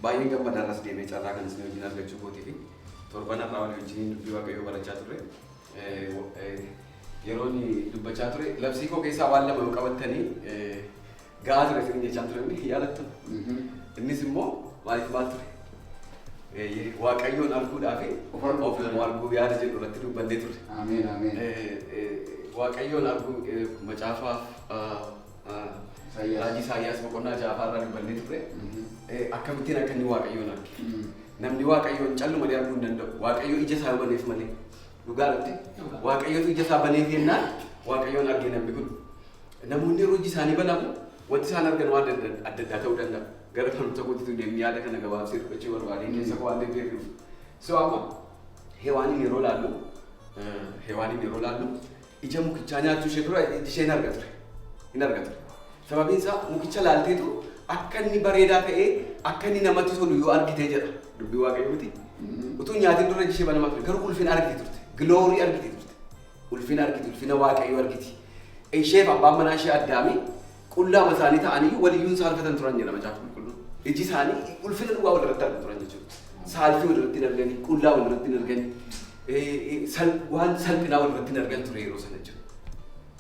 Baay'een gammada irras deemee carraa kan isin wajjin argachuu kootii fi torban har'aa walii wajjin dubbii Waaqayyoo barachaa turre. Yeroo inni dubbachaa ture labsii koo keessaa waan lama yoo qabattanii gahaa ture isin jechaa ture inni yaadattu. Innis immoo maaliif maal ture? Waaqayyoon arguudhaa fi Of arguu. Of immoo arguu yaada jedhu irratti dubbannee turre. Ameen, ameen. Waaqayyoon arguu macaafa Isaayyaas. Raajii Isaayyaas boqonnaa ja'affaa irraa dubbannee turre. Akkamittiin akka inni Waaqayyoon arge. Namni Waaqayyoon callumadee arguu hin danda'u. Waaqayyo ija isaa baneef malee. Dhugaa miti. Waaqayyotu ija isaa baneef jennaan Waaqayyoon arge namni kun. Namoonni yeroo iji isaanii banamu wanti isaan argan waan adda addaa ta'uu danda'a. Gara barumsa kootiitu deemni yaada kana gabaabsee dubbachuu barbaade keessa koo waan deddeebi'uuf. So amma Hewaaniin yeroo laallu ija mukichaa nyaachuu ishee dura iji ishee hin arga ture. Hin arga ture. Sababiin isaa mukicha laalteetu akka inni bareedaa ta'ee akka inni namatti tolu yoo argite jedha. Dubbii Waaqayyoo miti. Utuu nyaatiin dura iji ishee banamaa ture. Garuu ulfina argite turte. Glory argite turte. Ulfina argite, ulfina Waaqayyoo argiti. Isheef abbaan manaa ishee Addaami qullaama isaanii ta'anii waliyyuun saalfatan turan jedha Macaafa Qulqulluun. Iji isaanii ulfina dhugaa walirratti argu turan jechuudha. Saalfii walirratti hin arganii, qullaa walirratti hin arganii, waan salphinaa walirratti hin argan ture yeroo sana jechuudha.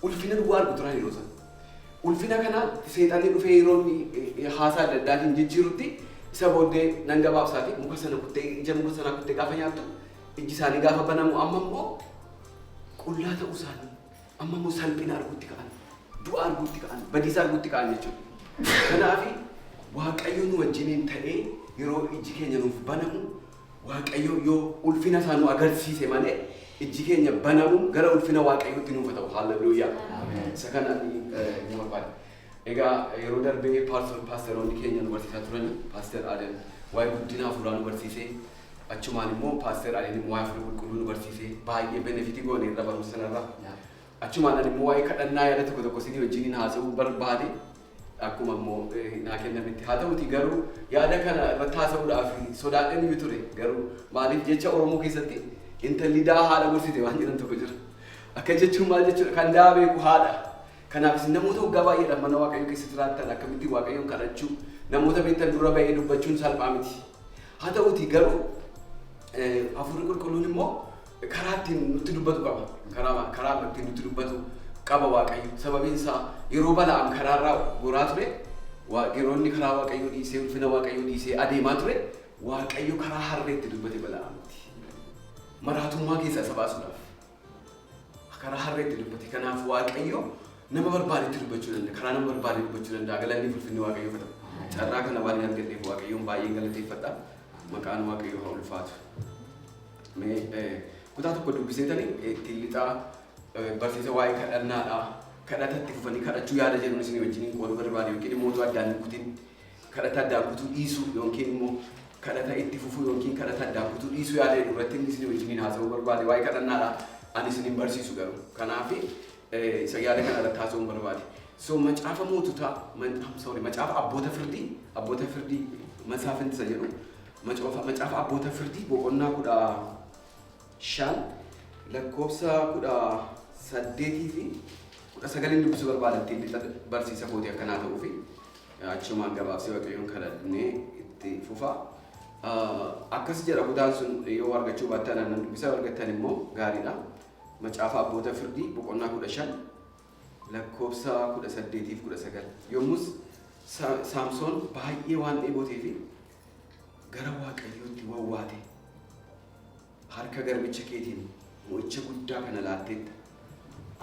Ulfina dhugaa argu turan yeroo sana. Ulfina kana seexanni dhufee yeroo inni haasaa adda addaatiin jijjiirutti isa booddee nan gabaabsaati muka sana kuttee, ija muka sanaa kuttee gaafa nyaattu iji isaanii gaafa banamu amma immoo qullaa ta'uu isaanii, amma immoo salphina arguutti ka'an, du'a arguutti ka'an, badiisa arguutti ka'an jechuudha. Kanaaf Waaqayyo nu wajjiniin ta'ee yeroo iji keenya nuuf banamu, Waaqayyo yoo ulfina isaa nu agarsiise malee ijji keenya banamu gara ulfina Waaqayyootti nuuf haa ta'u. Haalleluuyaa. Isa kana ni barbaada. Egaa yeroo darbee paasteroonni keenya nu barsiisaa turani. Pastor Aden waa'ee guddina hafuuraa nu barsiisee, achumaan immoo Pastor Aden waa'ee Hafuura Qulqulluu nu barsiisee, baay'ee benefit goone irra barumsa sanarraa. Achumaan ani immoo waa'ee kadhannaa yaada tokko tokko isinii wajjiniin haasa'uu barbaade, akkuma immoo naa kennametti. Haa ta'uti garuu yaada kana irratti haasa'uudhaaf sodaadheen iyyuu ture. Garuu maaliif jecha Oromoo keessatti intalli daa haadha gorsite waan jedhan tokko jira. Akka jechuun maal jechuudha? Kan daa beeku haadha. Kanaaf isin namoota waggaa baay'eedhaaf mana Waaqayyoo keessa jiraattan akkamitti Waaqayyoon kadhachuu namoota beektan dura ba'ee dubbachuun salphaa miti. Haa ta'uti garuu Hafuurri Qulqulluun immoo karaa ittiin nutti dubbatu qaba. Karaa ittiin nutti dubbatu qaba Waaqayyo. Sababiin isaa yeroo Bala'am karaarraa goraa ture, yeroo inni karaa Waaqayyoo dhiisee, ulfina Waaqayyoo dhiisee adeemaa ture, Waaqayyo karaa harreetti dubbate Bala'amitti. Maraatummaa keessaa isa baasuudhaaf. Karaa harreetti dubbate. Kanaaf Waaqayyo nama barbaadetti dubbachuu danda'a. Karaa nama barbaade dubbachuu danda'a. Galanni ulfinni Waaqayyoof haa ta'u. Carraa kana waan hin argadheef Waaqayyoon baay'een galateeffadha. Maqaan Waaqayyoo haa ulfaatu. Mee kutaa tokko dubbiseetanii ittiin lixaa barsiisa waa'ee kadhannaadha. Kadhata itti fufanii kadhachuu yaada jedhuun isinii wajjiniin qooduu barbaade, yookiin immoo utuu addaan hin kutin kadhata addaan kutuu dhiisuu yookiin immoo kadhata itti fufuu yookiin kadhata addaan kutuu dhiisuu yaada jedhu irratti inni isinii wajjiniin haasa'uu barbaade waa'ee kadhannaadha. Ani isin hin barsiisu garuu. Kanaaf isa yaada kana irratti haasa'uu barbaade. So macaafa moototaa, sorry, macaafa abboota firdii Masaafinti isa jedhu, macaafa abboota firdii boqonnaa 15 lakkoofsa 18 fi 19n dubbisuu barbaada ittiin lixa barsiisa kooti akkanaa ta'uu fi achumaan gabaabsee Waaqayyoon kadhannee itti fufa. Akkas jedha kutaan sun, yoo argachuu baattan nan dubbisa, yoo argattan immoo gaariidha. Macaafa abboota firdii boqonnaa 15 lakkoofsa 18 fi 19. Yommus Saamsoon baay'ee waan dheebotee fi gara Waaqayyootti wawwaate. Harka garbicha keetiin mo'icha guddaa kana laatteetta.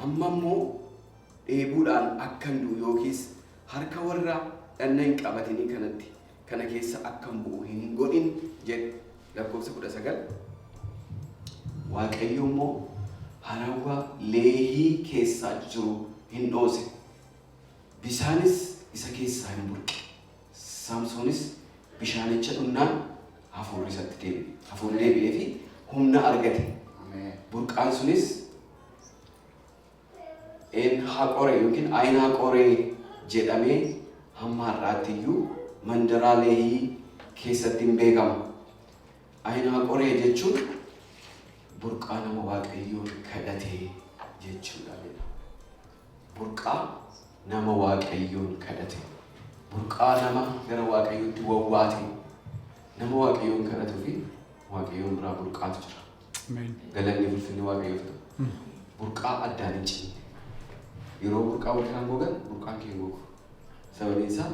Amma immoo dheebuudhaan akkan du'u yookiis harka warra dhanna hin qabatinii kanatti kana keessa akkan bu'u hin godhin jedhe. Lakkoofsa 19. Waaqayyo immoo harawwa Leehii keessaa jiru hin dhoose. Bisaanis isa keessaa hin burqe. Saamsoonis bishaanicha dhunnaan hafuurri isatti deebi'e. Hafuurri deebi'ee fi humna argate. Burqaan sunis En Haqoree yookiin Ayin Haqoree jedhamee hamma har'aatti iyyuu mandaraa Leehii keessatti hin beekama. Ayin Haqoree jechuun burqaa nama Waaqayyoon kadhatee jechuudha jedha. Burqaa nama Waaqayyoon kadhate. Burqaa nama gara Waaqayyootti wawwaate. Nama Waaqayyoon kadhatuu fi Waaqayyoon biraa burqaatu jira. Galanni ulfinni Waaqayyoof ta'u. Burqaa addaan hin cinne. Yeroo burqaa warri kaan gogan, burqaan kee hin gogu. Sababiin isaa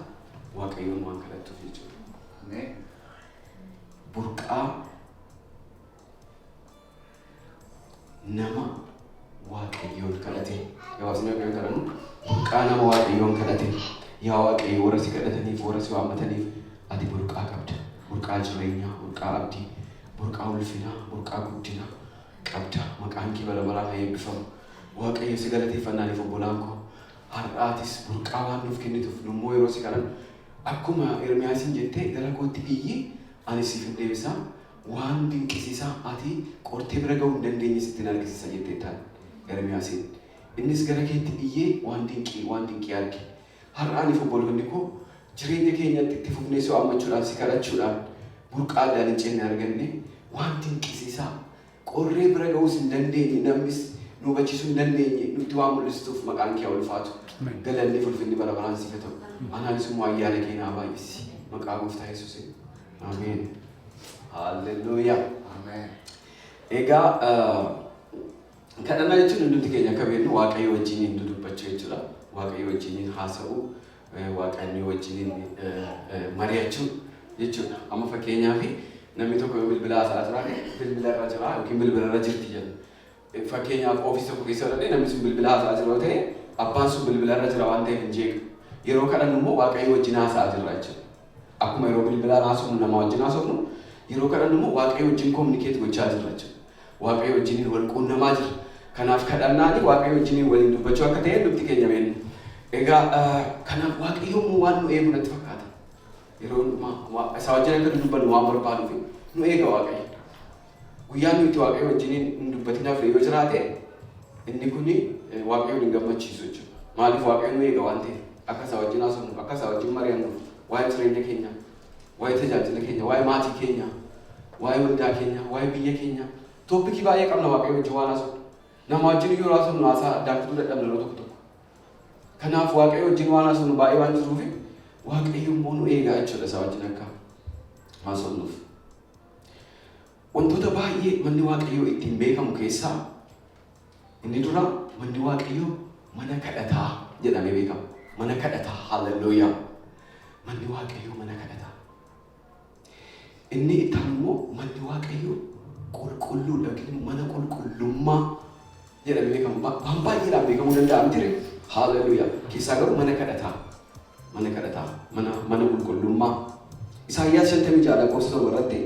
Waaqayyoon waan kadhattuuf jechuudha. Burqaa nama Waaqayyoon kadhate. Gabaabsinee Waaqayyoon kadhannu, burqaa nama Waaqayyoon kadhate. Yaa Waaqayyo, warra si kadhataniif, warra si waammataniif ati burqaa qabda. Burqaa jireenyaa, burqaa abdii, burqaa ulfinaa, burqaa guddinaa qabda. Maqaan kee bara baraan haa eebbifamu. Waaqayyo, si galateeffannaaniif obbolaan koo har'aatis burqaa waan nuuf kennituuf, nummoo yeroo si kadhannu akkuma Ermiyaasiin jettee, "Gara kootti iyyi, ani siif hin deebisaa, waan dinqisiisaa ati qortee bira ga'uu hin dandeenye sittin argisiisa" jettee ta'an Ermiyaasiin. Innis gara keetti iyyee waan dinqii, waan dinqii arge. Har'aaniif obboloonni koo jireenya keenyatti itti fufnee si waammachuudhaan, si kadhachuudhaan burqaa addaan hin cinne arganne, waan dinqisiisaa qorree bira ga'uus hin dandeenye, namnis nu hubachiisuu hin dandeenye nutti waan mul'istuuf maqaan kee haa ulfaatu. Galanni fi ulfinni bara baraan siif haa ta'u. Anaanis immoo ayyaana kee naa baay'isi. Maqaa Gooftaa Yesuusiin. Ameen. Haalleluuyaa. Egaa kadhannaa jechuun hundumti keenya akka beeknu Waaqayyo wajjiniin dudubbachuu jechuudha. Waaqayyo wajjiniin haasa'uu, Waaqayyo wajjiniin mari'achuu jechuudha. Amma fakkeenyaaf namni tokko yoo bilbila haasa'aa jiraate, bilbila irra jira yookiin bilbila irra jirti jenna. Fakkeenyaaf ofiis tokko keessa yoo dhaqne, namni sun bilbila haasa'aa jira yoo ta'e, abbaan sun bilbila irra jira waan ta'eef hin jeequ. Yeroo kadhannu immoo Waaqayyo wajjin haasa'aa jirra jechuudha. Akkuma yeroo bilbilaan haasofnu, nama wajjin haasofnu, yeroo kadhannu immoo Waaqayyo wajjin communicate gochaa jirra jechuudha. Waaqayyo wajjiniin wal quunnamaa jirra. Kanaaf kadhannaani Waaqayyo wajjiniin waliin dubbachuu akka ta'e hundumti keenya beekna. Egaa kanaaf Waaqayyo immoo waan nu eegu natti fakkaata. Yeroo hundumaa isaa wajjin akka dudubbannu waan barbaaduuf nu eega Waaqayyo. Guyyaan nuti Waaqayyo wajjiniin hin dubbatin hafe yoo jiraate, inni kuni Waaqayyoon hin gammachiisu jechuudha. Maaliif? Waaqayyo nu eega waan ta'eef, akka isaa wajjin haasofnuuf, akka isaa wajjin mari'annuuf, waa'ee jireenya keenyaa, waa'ee tajaajila keenya, waa'ee maatii keenyaa, waa'ee waldaa keenyaa, waa'ee biyya keenyaa. Topic baay'ee qabna Waaqayyo wajjin waan haasofnu. Nama wajjin yeroo haasofnu haasaa addaan kutuu dadhabna yeroo tokko tokko. Kanaaf Waaqayyo wajjin waan haasofnu baay'ee waan jiruuf, Waaqayyo immoo nu eegaa jechuudha isaa wajjin akka haasofnuuf. Wantoota baay'ee manni Waaqayyoo ittiin beekamu keessaa inni dura, manni Waaqayyoo mana kadhataa jedhamee beekama. Mana kadhataa, hallelujaa. Manni Waaqayyoo mana kadhataa. Inni itti aanu immoo manni Waaqayyoo qulqulluudha yookiin immoo mana qulqullummaa jedhamee beekama. Waan baay'eedhaan beekamuu danda'a miti ree? Hallelujaa. Keessaa garuu mana kadhataa. Mana kadhataa. Mana qulqullummaa. Isaayyaas 56 lakkoofsa 7 irratti,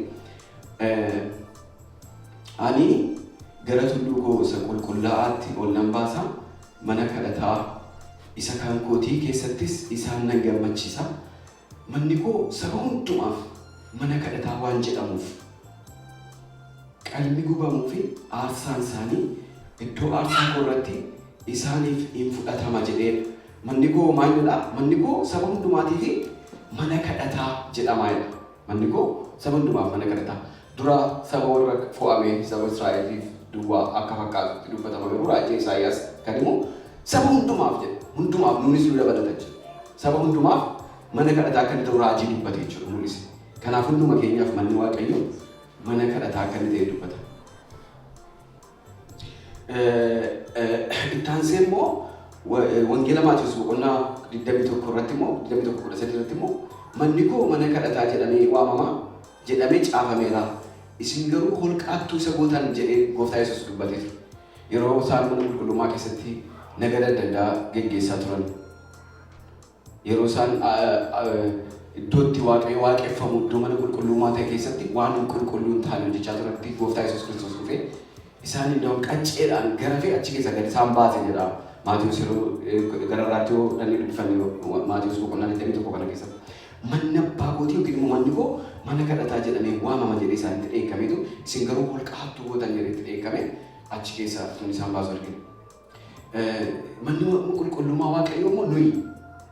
"Ani gara tulluu koo isa qulqullaa'aatti ol nan baasa, mana kadhataa isa kan kootii keessattis isaan nan gammachiisa. Manni koo saba hundumaaf mana kadhataa waan jedhamuuf, qalmi gubamuu fi aarsaan isaanii iddoo aarsaa koo irratti isaaniif in fudhatama" jedheedha. Manni koo maal jedha? Manni koo saba hundumaatiif mana kadhataa jedhamaa jedha. Manni koo saba hundumaaf mana kadhataa. Dura saba warra fo'ame, saba Israa'eliif duwwaa akka fakkaatutti dubbatama, garuu raajii Isaayyaas kan immoo saba hundumaaf jedha. Hundumaaf, nuunis nu dabalata jechuudha. Saba hundumaaf mana kadhataa akka inni ta'u raajii dubbate jechuudha, mul'ise. Kanaaf hunduma keenyaaf manni Waaqayyoo mana kadhataa akka inni ta'e dubbata. Ittaansee immoo Wangeela Maatiyus boqonnaa 21 irratti immoo, 21:13 irratti immoo, "Manni koo mana kadhataa jedhamee waamama jedhamee caafameera. Isin garuu holqa hattuu isa gootan" jedhee Gooftaa Yesuus dubbatee ture. Yeroo isaan mana qulqullummaa keessatti nagada adda addaa geggeessaa turan. Yeroo isaan iddoo itti Waaqayyo waaqeffamu, iddoo mana qulqullummaa ta'e keessatti waan qulqulluu hin taane hojjechaa turanitti, Gooftaa Yesuus Kiristoos dhufee isaan iddoo qacceedhaan garafee achi keessa gad isaan baase jedha. Maatiyus yeroo gararraatti yoo dhannee dubbifanne, Maatiyus boqonnaa 21 kana keessatti. "Manni abbaa kootii yookiin immoo manni koo mana kadhataa jedhamee waamama" jedhee isaanitti dheekkameetu, "Isin garuu holqa hattuu gootan" jedhee itti dheekkame, achi keessa tun isaan baasu argina. Manni qulqullummaa Waaqayyoo immoo nuyi.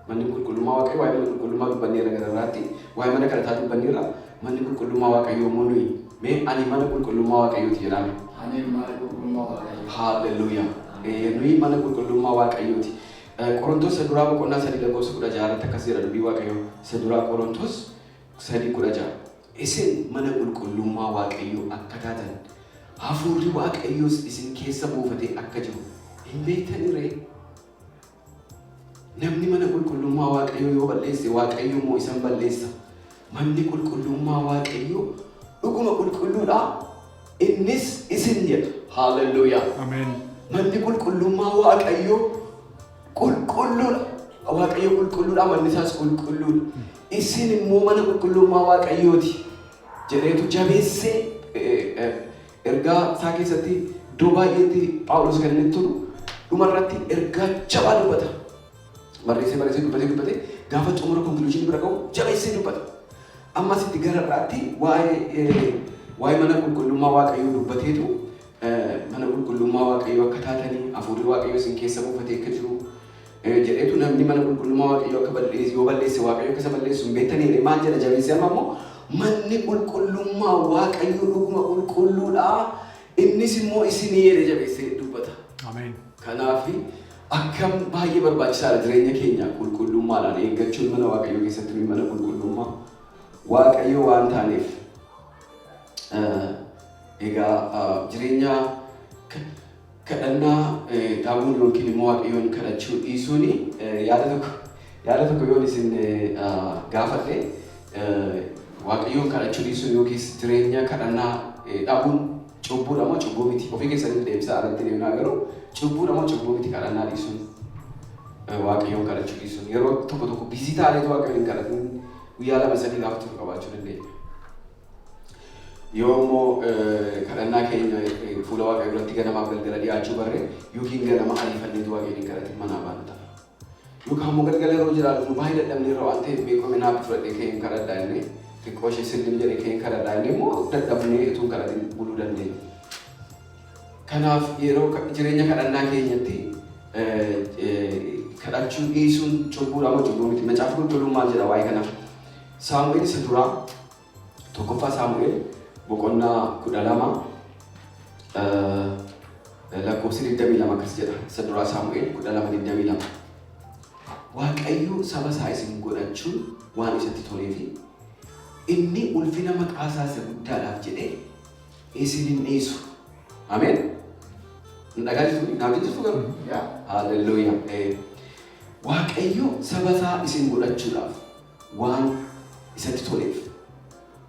Manni qulqullummaa Waaqayyoo, waa'ee mana qulqullummaa dubbanneerra gararraatti, waa'ee mana kadhataa dubbanneerra, manni qulqullummaa Waaqayyoo immoo nuyi. Mee, "Ani mana qulqullummaa Waaqayyooti" jedhame. Ani mana qulqullummaa Waaqayyoo. Haalleluuyaa. Nuyi mana qulqullummaa Waaqayyooti. Qorontos isa duraa boqonnaa 3 lakkoofsa 16 irratti akkas jedha dubbii Waaqayyoo. Isa duraa Qorontos 3:16. Isin mana qulqullummaa Waaqayyoo akka taatan, hafuurri Waaqayyoos isin keessa buufatee akka jiru hin beektanii ree? Namni mana qulqullummaa Waaqayyoo yoo balleesse, Waaqayyo immoo isan balleessa. Manni qulqullummaa Waaqayyoo dhuguma qulqulluudha, innis isin jedha. Haaleluyyaa. Ameen. Manni qulqullummaa Waaqayyoo qulqulluudha. Waaqayyo qulqulluudha, manni isaas qulqulluudha. Isin immoo mana qulqullummaa Waaqayyooti jedheetu jabeessee ergaa isaa keessatti iddoo baay'eetti Phaawulos kan inni turu dhumarratti ergaa jabaa dubbata. Barreessee barreessee, dubbatee dubbatee, gaafa xumura conclusion bira ga'u jabeessee dubbata. Ammas itti gara irraatti waa'ee mana qulqullummaa Waaqayyoo dubbateetu, mana qulqullummaa Waaqayyoo akka taatanii, hafuurri Waaqayyoo isin keessa buufatee akka jiru jedheetu, namni mana qulqullummaa Waaqayyoo akka balleessu, yoo balleesse Waaqayyo akka isa balleessu hin beektanii maal jedha jabeessee? Amma immoo manni qulqullummaa Waaqayyoo dhuguma qulqulluudha, innis immoo isinii jedhee jabeessee dubbata. Ameen. Kanaaf akkam baay'ee barbaachisaadha jireenya keenya qulqullummaadhaan eeggachuun mana Waaqayyoo keessatti, nuyi mana qulqullummaa Waaqayyoo waan taaneef. Egaa jireenya kadhannaa dhaabuun yookiin immoo Waaqayyoon kadhachuu dhiisuun, yaada tokko yoon isin gaafadhe, Waaqayyoon kadhachuu dhiisuun yookiis jireenya kadhannaa dhabuun cubbuudha moo cubbuu miti? Ofii keessaniif deebisaa, alatti deemnaa garuu, cubbuudha moo cubbuu miti kadhannaa dhiisuun, Waaqayyoon kadhachuu dhiisuun? Yeroo tokko tokko busy taaneetu Waaqayyoon hin kadhatin guyyaa 2 3 gaafa turu qabaachuu dandeenya. Yoo immoo kadhannaa keenya fuula Waaqayyoo duratti ganamaaf galgala dhiyaachuu barre, yookiin ganama ariifanneetu Waaqayyoon hin kadhatin manaa baanu ta'a. Yookaan immoo galgala yeroo jiraa dhufnu baay'ee dadhabneerra waan ta'eef, beekame naaf fudhadhee ka'een hin kadhadhaa inni xiqqoo ishee sillim jedhee ka'een kadhadhaa inni immoo dadhabnee utuu hin kadhatin buluu dandeenya. Kanaaf yeroo jireenya kadhannaa keenyatti kadhachuu dhiisuun cubbuudha moo cubbuu miti? Macaafa Qulqulluun maal jedha waa'ee kanaa? Saamu'eel isa duraa, Tokkoffaa Saamu'eel boqonnaa 12 lakkoofsi 22 akkas jedha. Isa duraa Saamu'eel 12:22. Waaqayyo saba isaa isin godhachuun waan isatti toleefi, inni ulfina maqaa isaa isa guddaadhaaf jedhee isin hin dhiisu. Ameen. Hin dhagaa jirtu? Naaf jirtu garuu? Yaa. Haaleluyyaa. Waaqayyo saba isaa isin godhachuudhaaf waan isatti toleef,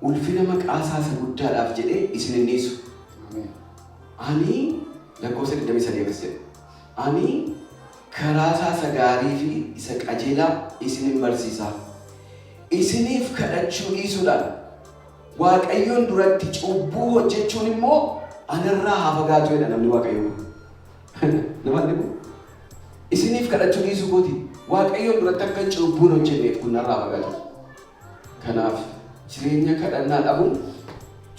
ulfina maqaa isaa isa guddaadhaaf jedhee isin hin dhiisu. Ameen. Ani lakkoofsa 23 akkas jedha. Ani karaa isaa isa gaarii fi isa qajeelaa isinin barsiisa. Isiniif kadhachuu dhiisuudhaan Waaqayyoon duratti cubbuu hojjechuun immoo anarraa haa fagaatu jedha namni Waaqayyoo kun. Nama dhibu. Isiniif kadhachuu dhiisuu kooti. Waaqayyoon duratti akka cubbuun hojjenneef kun narraa fagaatu. Kanaaf jireenya kadhannaa dhabuun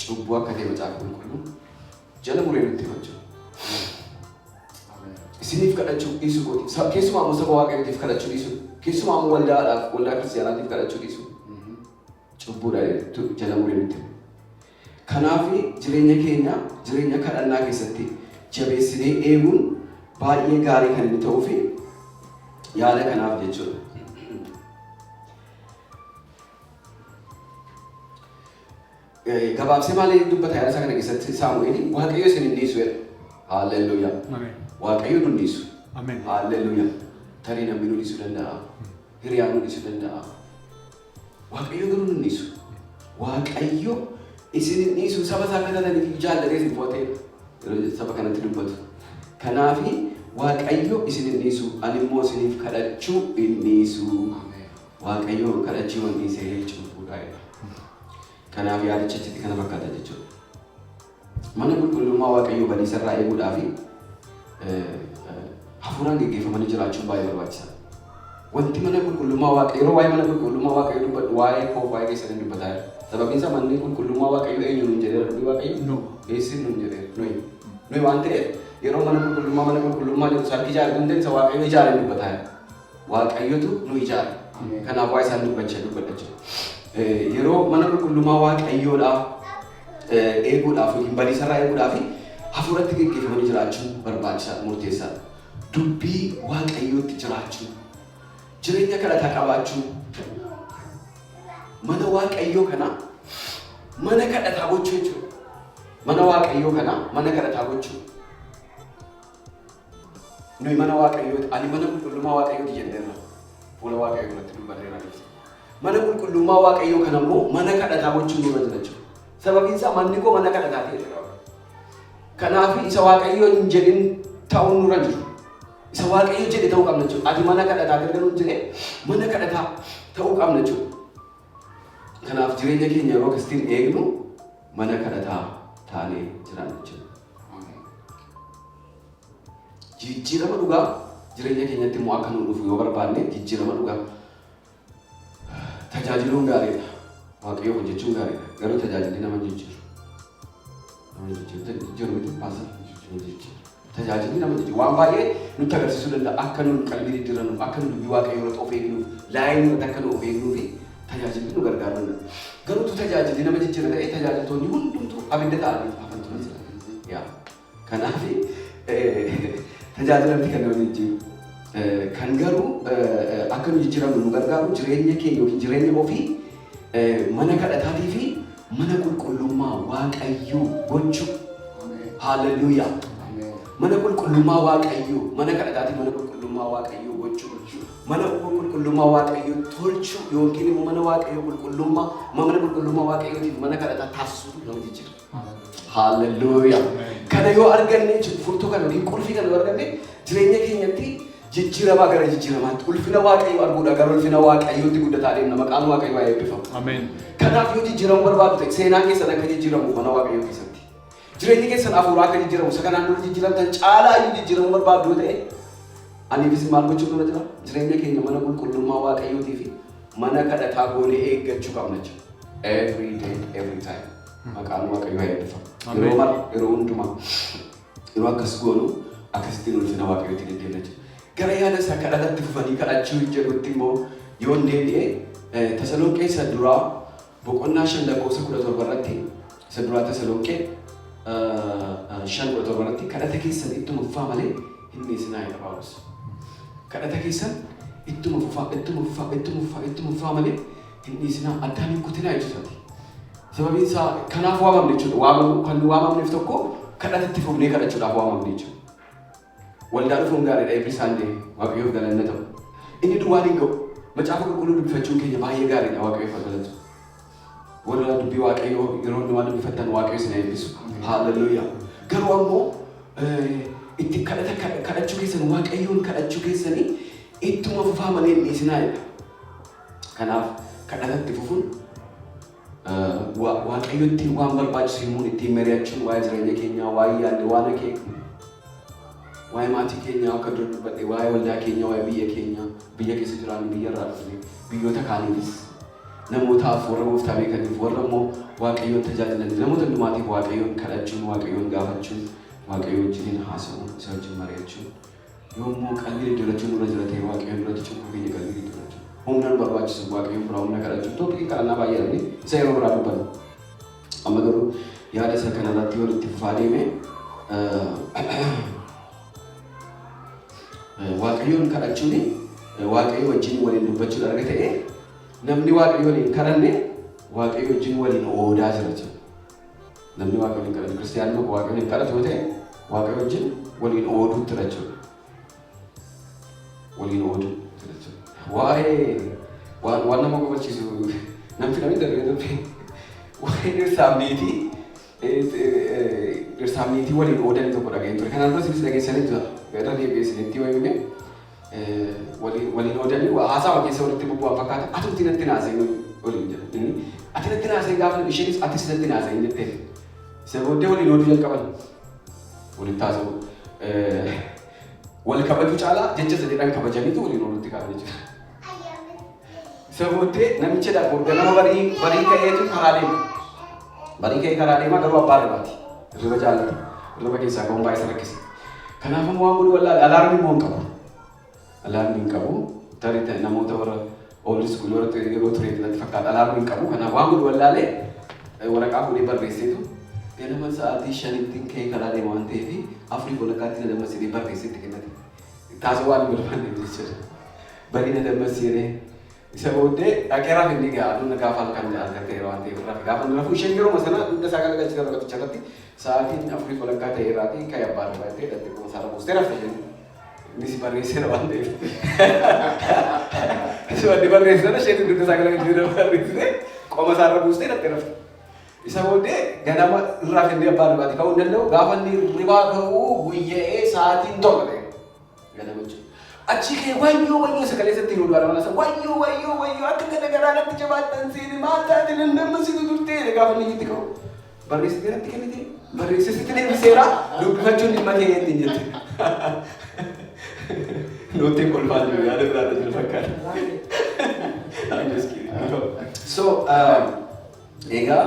cubbuu akka ta'e Macaafa Qulqulluu jala muree nutti hima jechuudha. Ameen. Isiniif kadhachuu dhiisuu kooti. Keessumaa immoo saba Waaqayyootiif kadhachuu dhiisuu. Keessumaa immoo waldaadhaaf, waldaa kiristaanaatiif kadhachuu dhiisuu. Cubbuudha jettu jala muree nutti hima. Kanaaf jireenya keenya jireenya kadhannaa keessatti jabeessinee eeguun baay'ee gaarii kan inni ta'uu fi yaada kanaaf jechuudha. Gabaabsee maal dubbata yaada isaa kana keessatti Saamu'eel? Waaqayyo isin hin dhiisu jedha. Haaleluyyaa. Ameen. Waaqayyo nu hin dhiisu. Ameen. Haaleluyyaa. Tarii namni nu dhiisuu danda'a. Hiriyaan nu dhiisuu danda'a. Waaqayyo garuu nu hin dhiisu. Waaqayyo isin hin dhiisu, saba isaa akka taataniif jaallatee isin fo'atee yeroo saba kanatti dubbatu. Kanaafi Waaqayyo isin hin dhiisu, ani immoo isiniif kadhachuu hin dhiisu. Ameen. Waaqayyo kadhachuu hin dhiisee cubbuudha jedha. Kanaaf yaadicha achitti kana fakkaata jechuudha. Mana qulqullummaa Waaqayyoo badiisarraa eeguudhaa fi hafuuraan geggeeffamanii jiraachuun baay'ee barbaachisaadha. Wanti mana qulqullummaa Waaqayyoo, yeroo waa'ee mana qulqullummaa Waaqayyoo dubbadhu, waa'ee koo, waa'ee keessanii dubbataa jira. Sababiin isaa manni qulqullummaa Waaqayyoo eenyu nuun jedheera dubbii Waaqayyoo? Nu. Eessin nuun jedheera? Nuyi. Nuyi waan ta'eef yeroo mana qulqullummaa, mana qulqullummaa jedhu sarki ijaare kun ta'e isa Waaqayyo ijaare dubbataa jira. Waaqayyotu nu ijaare. Ameen. Kanaaf waa isaan dubbachaa dubbadha. Yeroo mana qulqullummaa Waaqayyoodhaa eeguudhaaf yookiin badiisarraa eeguudhaaf hafuuratti geggeeffamanii jiraachuun barbaachisaadha, murteessaadha. Dubbii Waaqayyootti jiraachuu, jireenya kadhataa qabaachuu, mana Waaqayyoo kana Mana kadhataa gochuu jechuudha. Mana Waaqayyoo kana mana kadhataa gochuu. Nuyi mana Waaqayyooti. Ani mana qulqullummaa Waaqayyooti jenneerra. Fuula Waaqayyoo duratti dubbanneerra ibsa. Mana qulqullummaa Waaqayyoo kana immoo mana kadhataa gochuun nurra jira jechuudha. Sababiin isaa manni koo mana kadhataa ta'e jira. Kanaaf isa Waaqayyo hin jedhin ta'uun nurra jiru. Isa Waaqayyo jedhe ta'uu qabna jechuudha. Ati mana kadhataa erga nuun jedhe mana kadhataa ta'uu qabna jechuudha. Kanaaf jireenya keenya yeroo akkasitiin eegnu mana kadhataa taanee jiraanna jechuudha. Jijjiirama dhugaa jireenya keenyatti immoo akka nu dhufu yoo barbaanne, jijjiirama dhugaa tajaajiluun gaariidha. Waaqayyoof hojjechuun gaariidha. Garuu tajaajilli nama hin jijjiiru. Nama hin jijjiiru. Jijjiiru miti pastor, hin jijjiiru. Tajaajilli nama jijjiiru. Waan baay'ee nutti agarsiisuu danda'a. Akka nun qalbii diddiirannuuf, akka nu dubbii Waaqayyoo irratti of eegnuuf, laayinii irratti akka nu of eegnuufi tajaajilli nu gargaaruu danda'a. Garuu utuu tajaajilli nama jijjiira ta'e tajaajiltoonni hundumtuu abidda ta'anii hafan ture jira. Yaa. Kanaaf tajaajila miti kan nama jijjiiru. Kan garuu akka nu jijjiiramnu nu gargaaru jireenya keenya yookiin jireenya ofii mana kadhataatii fi mana qulqullummaa Waaqayyoo gochuu. Haalleluuyaa. Mana qulqullummaa Waaqayyoo, mana kadhataatii mana qulqullummaa Waaqayyoo gochuu. Mana qulqullummaa Waaqayyoo tolchuu yookiin immoo mana Waaqayyoo qulqullummaa, mana qulqullummaa Waaqayyootiif mana kadhataa taasisuutu nama jijjiira. Haalleluuyaa. Kana yoo arganne jechuudha, furtuu kana yookiin qulfii kana yoo arganne, jireenya keenyatti jijjiiramaa gara jijjiiramaatti, ulfina Waaqayyoo arguudha gara ulfina Waaqayyootti guddataa deemna. Maqaan Waaqayyoo haa eebbifamu. Ameen. Kanaaf yoo jijjiiramuu barbaadu ta'e, seenaan keessan akka jijjiiramuuf mana Waaqayyoo keessatti. Jireenyi keessan hafuuraa akka jijjiiramu, isa kanaan dura jijjiiramtan caalaa iyyuu jijjiiramuu barbaaddu yoo ta'e, aniifis maal gochuu nurra jira? Jireenya keenya mana qulqullummaa Waaqayyootii fi mana kadhataa goonee eeggachuu qabna jechuudha. Every day, every time. Maqaan Waaqayyoo haa eebbifamu. Yeroo mara, yeroo hundumaa, yeroo akkas goonu akkasittiin ulfina Waaqayyootti deddeemna jechuudha. Gara yaada isaa kadhatatti fufanii kadhachuu jedhutti immoo yoon deebi'e, Tasalonqee isa duraa boqonnaa 5 lakkoofsa 17 irratti, isa duraa Tasalonqee 5:17 irratti, "Kadhata keessan ittuma fufaa malee hin dhiisinaa" jedha Phaawulos. Kadhata keessan ittuma fufaa, ittuma fufaa, ittuma fufaa, ittuma fufaa malee hin dhiisinaa, addaan hin kutinaa jechuusaati. Sababiin isaa kanaaf waamamne jechuudha. Waamamu kan nu waamamneef tokko kadhatatti fufnee kadhachuudhaaf waamamne jechuudha. Waldaa dhufuun gaariidha, every Sunday, Waaqayyoof galanna ta'u. Inni duwwaan hin ga'u. Macaafa Qulqulluu dubbifachuun keenya baay'ee gaariidha, Waaqayyoof haa galatu. Warra dubbii Waaqayyoo yeroo hundumaa dubbifattan Waaqayyo isin eebbisu. Haalleluuyaa. Garuu ammoo itti kadhata kadhachuu keessan, Waaqayyoon kadhachuu keessanii ittuma fufaa malee hin dhiisinaa jedha. Kanaaf kadhatatti fufuun, Waaqayyotti waan barbaachisu himuun, ittiin mari'achuun, waa'ee jireenya keenyaa, waa'ee yaadne, waan akeeknu, waa'ee maatii keenyaa akka dura dubbadhe, waa'ee waldaa keenyaa, waa'ee biyya keenyaa, biyya keessa jiraannu, biyya irraa dhufne, biyyoota kaaniifis, namootaaf, warra gooftaa beekaniif, warra immoo Waaqayyoon tajaajilaniif, namoota hundumaatiif Waaqayyoon kadhachuun, Waaqayyoon gaafachuun, Waaqayyo wajjiniin haasa'uun, isa wajjin mari'achuun, yommuu qalbii diddiirrachuun nurra jira ta'e Waaqayyoon duratti cubbuu keenya qalbii diddiirrachuun, humna nu barbaachisu Waaqayyoon biraa humna kadhachuun, topic kadhannaa baay'ee dhabne, isa yeroo biraa dubbanna. Amma garuu yaada isa kanarratti yoo itti fufaa deeme, Waaqayyoon kadhachuun Waaqayyo wajjin waliin dubbachuudha erga ta'e, namni Waaqayyo waliin kadhanne Waaqayyo wajjin waliin oodaa jira jechuudha. Namni Waaqayyo waliin kadhatu, kiristiyaanni tokko Waaqayyo waliin kadhatu yoo ta'e, Waaqayyo wajjin waliin ooduutti jira jechuudha. Waliin ooduutti jira jechuudha. Waa'ee waan nama kofalchiisu namni namni darbee darbee waa'ee dhirsaaf niitii waliin oodanii tokko dhaga'een ture. Kanaan dura isinis dhageessanii jira. Irra deebi'ee isinitti yoo hime, waliin oodanii haasawa keessa walitti bubbu'an fakkaata. "Atumti natti naasee" waliin jedhu. Inni "Ati natti naasee" gaafa isheenis "Atis natti naasee" jetteen. Isa booddee waliin ooduu jalqaban. Walitti haasa'u. Wal kabajuu caalaa jecha isa jedhan kabajaniitu waliin oolutti ka'an jechuudha. Isa booddee namicha dha ganama barii barii ka'eetu karaa deema. Barii ka'ee karaa deema, garuu abbaa hirribaati. Hirriba jaallata. Hirriba keessaa ka'uun baay'ee isa rakkisa. Kanaaf immoo waan godhu wallaale, alarm immoo hin qabu. Alarm hin qabu. Tarii namoota warra old school warra yeroo ture natti fakkaata, alarm hin qabu. Kanaaf waan godhu wallaalee waraqaa fuudhee barreesseetu, "Ganama sa'aatii 5tti ka'ee karaa deema waan ta'eef 4:30tti na dammaqsitee" barreessee itti kennate. Taasisa waan hin barbaanne jechuudha. Barii na dammaqsee. Isa booddee dhaqee rafe. Inni gaa aduun gaafa halkan halkan ta'e waan ta'eef rafe. Gaafa inni rafu isheen yeroo sana dugda isaa galagalchite raqaticha irratti sa'aatiin 4:30 ta'e irraatii ka'e abbaa irraa ta'e dhattee kuma isaa buustee rafte isheen. Innis barreesseera waan ta'eef. Wanni barreessana isheen dugda isaa galagalchite barreessite qoma isaa irra buustee dhattee rafte. Isa booddee ganama irraa fennee abbaa dhugaatii ka'uu hin danda'u. Gaafa inni ribaa ka'uu guyya'ee sa'aatiin 7 ta'e. Ganama jechuudha. Achi ka'ee "Wayyoo, wayyoo," sagalee isatti hin oolu mana sana, "Wayyoo, wayyoo, wayyoo, akka kana garaa natti jabaattan seene, maal taate, nan nama situ turtee?" Gaafa inni itti ka'u. Barreessitee natti kennite, barreessisitti deebiseera, dubbifachuun dhimma kee ittiin jette. Noottiin kolfaa jiru, yaada biraatti jiru fakkaata. I'm just kidding. So, egaa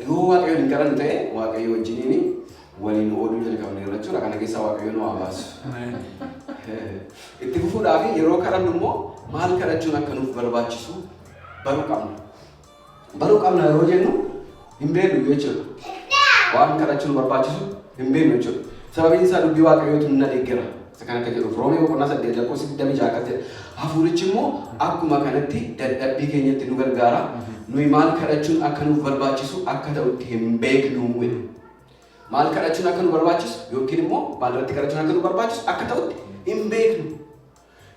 yoo Waaqayyoon hin kadhannu ta'e, Waaqayyo wajjiniin waliin ooluu jalqabneerra jechuudha. Kana keessaa Waaqayyo nu haa baasu. Itti fufuudhaaf yeroo kadhannu immoo maal kadhachuun akka nuuf barbaachisu baruu qabna. Baruu qabna yeroo jennu hin beeknu jechuudha. Waan kadhachuun barbaachisu hin beeknu jechuudha. Sababiin isaa dubbii Waaqayyootu nu deeggera. Isa kana akka jedhuuf Roomee boqonnaa 8 lakkoofsa 26 akkas jedha. "Hafuurichi immoo akkuma kanatti dadhabbii keenyatti nu gargaara. Nuyi maal kadhachuun akka nuuf barbaachisu akka ta'utti hin beeknu." Maal kadhachuun akka nu barbaachisu yookiin immoo maal irratti kadhachuun akka nu barbaachisu akka ta'utti hin beeknu.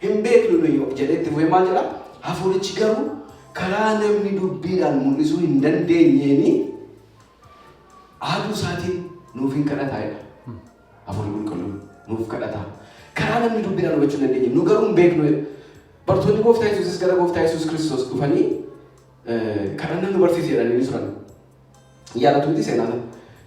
Hin beeknu nuyi jedhee itti fufee maal jedha? "Hafuurichi garuu karaa namni dubbiidhaan mul'isuu hin dandeenyeeni aaduu isaatiin nuuf hin kadhataa" jedha. Hafuurri Qulqulluun nuuf kadhata. Karaa namni dubbiidhaan hubachuu hin dandeenye, nu garuu hin beeknu jedha. Bartoonni Gooftaa Yesuusis gara Gooftaa Yesuus Kiristoos dhufanii "Kadhannaa nu barsiisi" jedhanii ni turan. Yaadatu miti seenaa sana?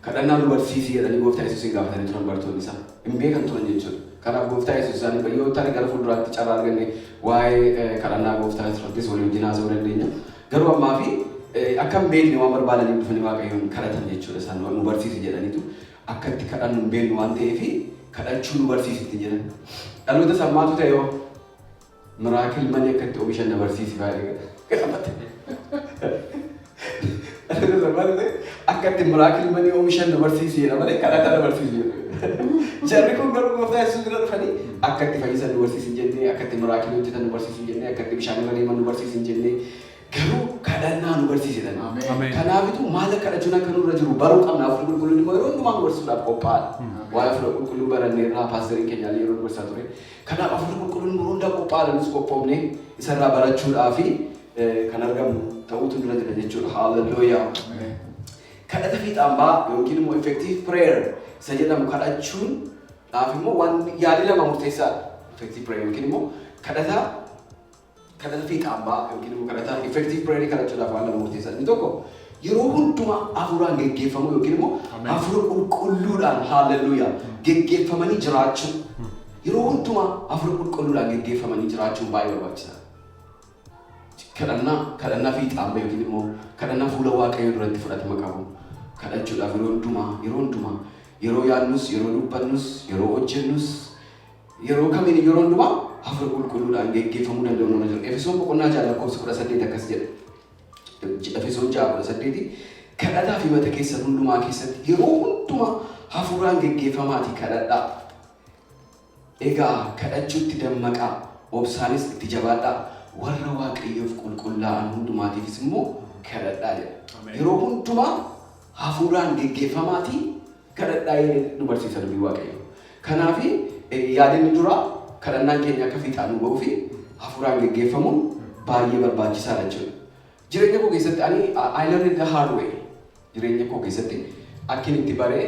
"Kadhannaa nu barsiisi" jedhanii Gooftaa Yesuusin gaafatanii turan bartoonni isaa. Hin beekan turan jechuudha. Kanaaf Gooftaa Yesuus isaanii yoo tarii gara fuulduraatti carraa arganne waa'ee kadhannaa Gooftaa irrattis walii wajjin haasa'uu dandeenya. Garuu ammaa fi akka hin beekne waan barbaadaniif dhufanii Waaqayyoon kadhatan jechuudha. Isaan "Nu barsiisi" jedhaniitu, akka itti kadhannu hin beeknu waan ta'eef kadhachuu nu barsiisi ittiin jedhan. Dhaloota sammaatu ta'e yoo "Miracle money akka itti oomishan na barsiisi" baay'ee gaafate. Dhaloota sammaatu ta'e "Akka itti miracle money oomishan na barsiisi" jedha malee kadhata na barsiisi jedha. Jarri kun garuu Gooftaa Yesuus bira dhufanii "Akka itti fayyisan nu barsiisi" jennee, "Akka itti miracle hojjetan nu barsiisi" jennee, "Akka itti bishaan irra deeman nu barsiisi" jennee, garuu "Kadhannaa nu barsiisi" jedhan. Kanaafitu maal kadhachuun akka nurra jiru baruu qabna. Hafuurri Qulqulluun immoo yeroo hundumaa nu barsiisuudhaaf qophaa'aadha. Waa'ee Hafuura Qulqulluu baranneerraa, paastariin keenya yeroo nu barsiisaa ture. Kanaaf Hafuurri Qulqulluun yeroo hundaa qophaa'aadha. Nus qophoofnee isarraa barachuudhaa fi kan argamu ta'uutu nurra jira jechuudha. Haaleluyyaa. Kadhata fiixaan ba'aa yookiin immoo effective prayer isa jedhamu kadhachuun dhaaf immoo waan yaadi lama murteessaadha. Effective prayer yookiin immoo kadhata fiixaan ba'aa yookiin immoo kadhata effective prayer kadhachuudhaaf waan lama murteessaadha. Inni tokko yeroo hundumaa hafuuraan geggeeffamuu yookiin immoo Hafuura Qulqulluudhaan, haaleluyyaa, geggeeffamanii jiraachuu. Yeroo hundumaa Hafuura Qulqulluudhaan geggeeffamanii jiraachuun baay'ee barbaachisaadha. Kadhannaa fiixaan ba'e yookiin immoo kadhannaa fuula Waaqayyoo duratti fudhatama qabu kadhachuudhaaf yeroo hundumaa, yeroo yaadnus, yeroo dubbannus, yeroo hojjennus, yeroo kamiin, yeroo hundumaa Hafuura Qulqulluudhaan geggeeffamuu danda'u nurra jira. Efesoon boqonnaa 6 lakkoofsa 18 akkas jedha. Efesoon 6:18, "Kadhataa fi mata keessan hundumaa keessatti yeroo hundumaa hafuuraan geggeeffamaatii kadhadhaa. Egaa kadhachuutti dammaqaa, obsaanis itti jabaadhaa, warra Waaqayyoof qulqullaa'an hundumaatiifis immoo kadhadhaa" jedha. Yeroo hundumaa hafuuraan geggeeffamaatii kadhadhaa jedhee nu barsiisa dubbii Waaqayyoo. Kanaaf yaadinni duraa kadhannaan keenya akka fiixaan nu ba'uu fi hafuuraan geggeeffamuun baay'ee barbaachisaadha jechuudha. Jireenya koo keessatti ani I learned the hard way. Jireenya koo keessatti akkin itti baree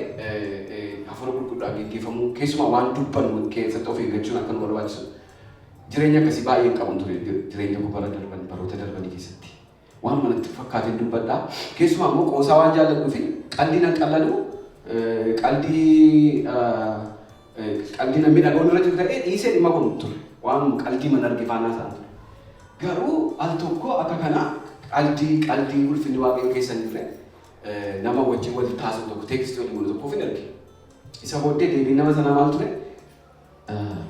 Hafuura Qulqulluudhaan geggeeffamuu, keessumaa waan dubbannu keessatti of eeggachuun akka nu barbaachisu, jireenya akkasii baay'ee hin qabu ture jireenya koo bara darban, baroota darbanii keessatti. Waan manatti fakkaateen dubbadhaa. Keessumaa immoo qoosaa waan jaalladhuu fi qaldii nan qalladu, qaldii namni dhaga'uun irra jiru ta'ee dhiisee dhimma kun ture. Waan qaldii mana arge faanaa isaan ture. Garuu al tokko akka kana qaldii ulfinni Waaqayyoo keessa hin jirre nama wajjin walitti taasisu tokko, text waliin godhu tokkoof hin erge. Isa booddee deebiin nama sanaa maal ture?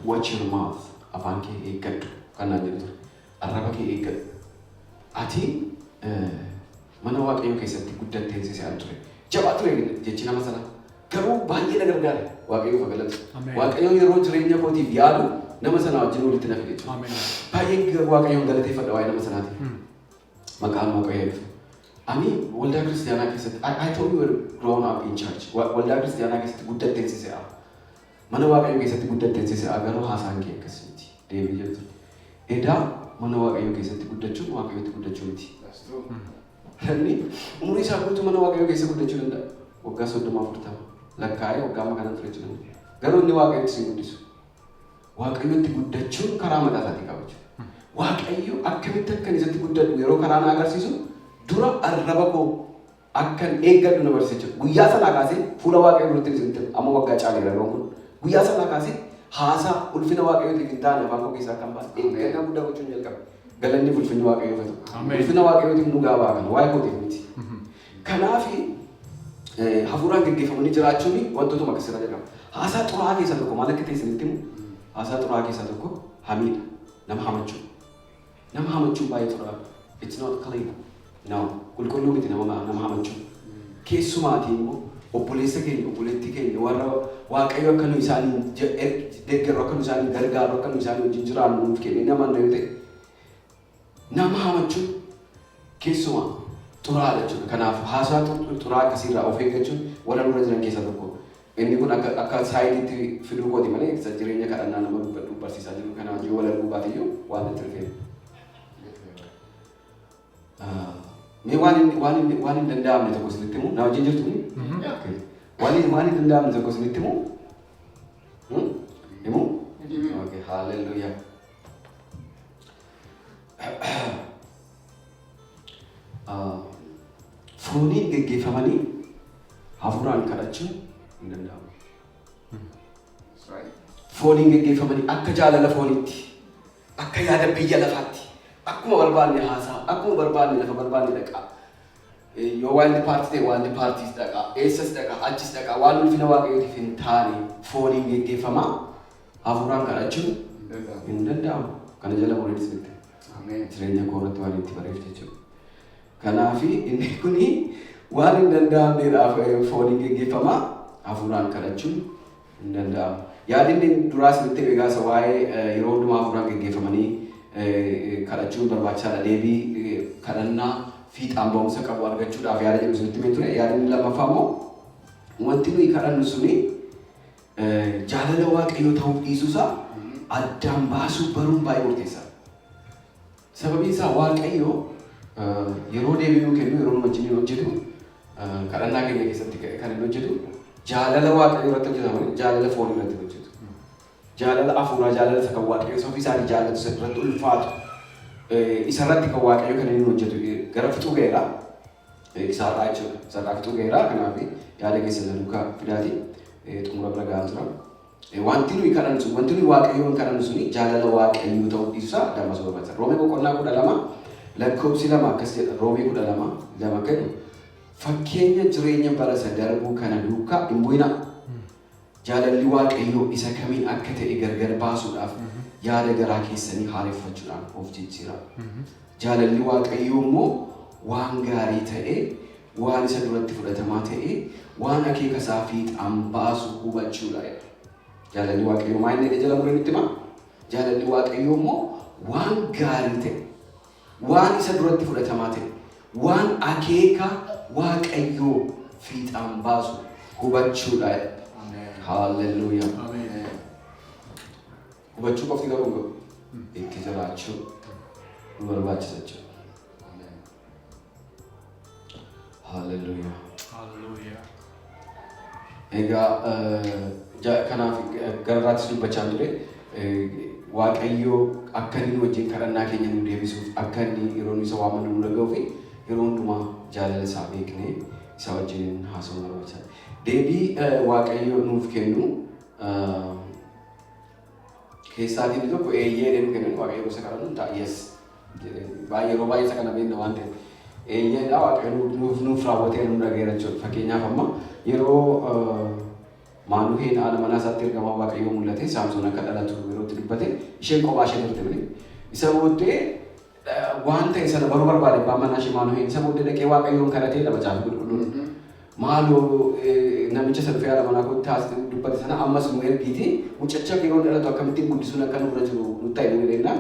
"Watch your mouth", afaan kee eeggadhu kan naan jedhu ture. "Arraba kee eeggadhu. Ati mana Waaqayyoo keessatti guddattee si'an ture." Jabaa ture jechi nama sanaa. Garuu baay'ee na gargaare. Waaqayyoof galatu. Waaqayyo yeroo jireenya kootiif yaadu Nama sana wajjin walitti na fide jechuudha. Ameen. Baay'ee Waaqayyoon galateeffadha waa'ee nama sanaatiif. Maqaan Waaqayyoo eebbifamu. Ani waldaa kiristaanaa keessatti, I thought we were grown up in church. Waldaa kiristaanaa keessatti guddatteen si se'a. Mana Waaqayyoo keessatti guddatteen si se'a, garuu haasaan kee akkas miti. Deebii jedhu. Edaa mana Waaqayyoo keessatti guddachuun Waaqayyootti guddachuu miti. That's true. Namni umurii isaa guutuu mana Waaqayyoo keessa guddachuu danda'a. Waggaa 30, 40 lakkaa'ee waggaa amma kanan ture jechuu danda'a. Garuu inni Waaqayyootti si guddisu. Waaqayyootti guddachuun karaa mataa isaatii qaba jechuudha. Waaqayyo akkamitti akkan isatti guddadhu yeroo karaa na agarsiisu, dura arraba koo akkan eeggadhu na barsiisa jechuudha. Guyyaa sanaa kaasee fuula Waaqayyoo duratti isinitti amma waggaa caaleera yeroon kun. Guyyaa sanaa kaasee haasaa ulfina Waaqayyootiif hin taane afaan koo keessaa kan baase eeggannaa guddaa gochuun jalqabe. Galanni ulfinni Waaqayyoof haa ta'u. Ameen. Ulfina Waaqayyootiif nu gaabaa kana waa'ee kootiif miti. Kanaafi hafuuraan gaggeeffamanii jiraachuun wantootuma akkasirra jedhama. Haasaa xuraa'aa keessaa tokko maal akka ta'e isinitti himu? Haasaa xuraa'aa keessaa tokko hamiidha. Nama hamachuu. Nama hamachuun baay'ee xuraa'aadha. It's not clean. No. Qulqulluu miti nama hamachuu. Keessumaatii immoo obboleessa keenya, obboleettii keenya warra Waaqayyo akka nu isaanii deeggarru, akka nu isaanii gargaaru, akka nu isaanii wajjin jiraannu nuuf kenne nama yoo ta'e, nama hamachuun keessumaa xuraa'aadha jechuudha. Kanaaf haasaa xuraa'aa akkasiirraa of eeggachuun warra nurra jiran keessaa tokko. Inni kun akka sideitti fiduu kooti malee isa jireenya kadhannaa nama dubbadhu barsiisaa jiru kana wajjin wal arguu baatiyyuu waan itti dhufeef. Mee waan hin danda'amne tokko isinitti himu, na wajjin jirtu? Okay. Waan hin danda'amne tokko isinitti himu? Hmm? Himu? Okay, hallelujah. Fooniin geggeeffamanii hafuuraan kadhachuun hin danda'amu. That's right. Fooniin geggeeffamanii akka jaalala fooniitti, akka yaada biyya lafaatti, akkuma barbaanne haasaa, akkuma barbaanne lafa barbaanne dhaqaa. Yoo wild party ta'e wild partys dhaqaa, eessas dhaqaa, achis dhaqaa, waan ulfina Waaqayyootiif hin taane fooniin geggeeffamaa hafuuraan kadhachuun Hin danda'amu. hin danda'amu. Kana jala mureen isinitti. Ameen. Jireenya koo irratti waan itti bareef jechuudha. Kanaafi inni kuni waan hin danda'amneedhaaf fooniin geggeeffamaa hafuuraan kadhachuun hin danda'amu. Yaadni duraa isinitti hime gaasa waa'ee yeroo hundumaa hafuuraan geggeeffamanii kadhachuun barbaachisaadha. Deebii kadhannaa fiixaan ba'umsa qabu argachuudhaaf yaada jedhu isinitti himee ture. Yaadni lammaffaa immoo wanti nuyi kadhannu suni jaalala Waaqayyoo ta'uu dhiisuusaa addaan baasuu baruun baay'ee murteessaadha. Sababiin isaa Waaqayyo yeroo deebii nuu kennu, yeroo nu wajjin hojjetu, kadhannaa keenya keessatti kan inni hojjetu jaalala Waaqayyoo irratti hojjetama malee jaalala foonii irratti hin hojjetu. Jaalala hafuuraa, jaalala isa kan Waaqayyo isa ofii isaatii jaallatu, isa irratti ulfaatu, isa irratti kan Waaqayyo kan inni hojjetu gara fixuu ga'eera. Isaarraa jechuudha. Isaarraa fixuu ga'eera. Kanaaf yaada keessa na duukaa fidaati. Xumura bira ga'aa jira. Wanti nuyi kadhannu sun, wanti nuyi Waaqayyoon kadhannu suni jaalala Waaqayyoo ta'uu dhiisuusaa addaan baasuu barbaachisa. Roomee boqonnaa 12 lakkoofsi 2 akkas jedha. Roomee 12:2 akka jedhu, "Fakkeenya jireenya bara isa darbuu kana duukaa hin bu'inaa. Jaalalli Waaqayyoo isa kamiin akka ta'e gargar baasuudhaaf yaada garaa keessanii haareffachuudhaan of jijjiiraa. Jaalalli Waaqayyoo immoo waan gaarii ta'e, waan isa duratti fudhatamaa ta'e, waan akeeka isaa fiixaan baasu hubachuudha," jedha. Jaalalli Waaqayyoo maal inni jala muree nutti himaa? Jaalalli Waaqayyoo immoo waan gaarii ta'e, waan isa duratti fudhatamaa ta'e, waan akeeka Waaqayyoo fiixaan baasu hubachuudha jedha. Haalleluuyaa. Ameen. Hubachuu qofti garuu hin gahu. Itti jiraachuu nu barbaachisa jechuudha. Haalleluuyaa. Hallelujah. Egaa kanaaf gararraattis dubbachaa ture, Waaqayyo akka inni nu wajjin kadhannaa keenya nu deebisuuf, akka inni yeroo nu isa waammannu nu dhaga'uu fi yeroo hundumaa jaalala isaa beeknee isa wajjin haasa'uu barbaachisaadha. Deebii Waaqayyo nuuf kennu keessaatii inni tokko eeyyee jedhee nu kennan. Waaqayyo gosa kadhannu hin ta'a, yes jedhee baay'ee, yeroo baay'ee isa kana beekna waan ta'eef eeyyeedha, Waaqayyo nuuf raawwatee nu dhaga'eera jechuudha. Fakkeenyaaf amma yeroo Maanuheen haadha manaa isaatti ergamaa Waaqayyoo mul'ate, Saamsoon akka dhalatu yeroo itti dubbate, isheen kophaa ishee turte malee. Isa booddee waan ta'e sana baruu barbaade abbaan manaa ishee Maanuheen. Isa booddee dhaqee Waaqayyoon kadhatee dha Macaafa Qulqulluun. Maaloo, namicha isa dhufee haadha manaa kootti haas Dubbate sana ammas nu ergiiti, mucacha yeroo dhalatu akkamittiin guddisuun akka nurra jiru nutti himu jennaan,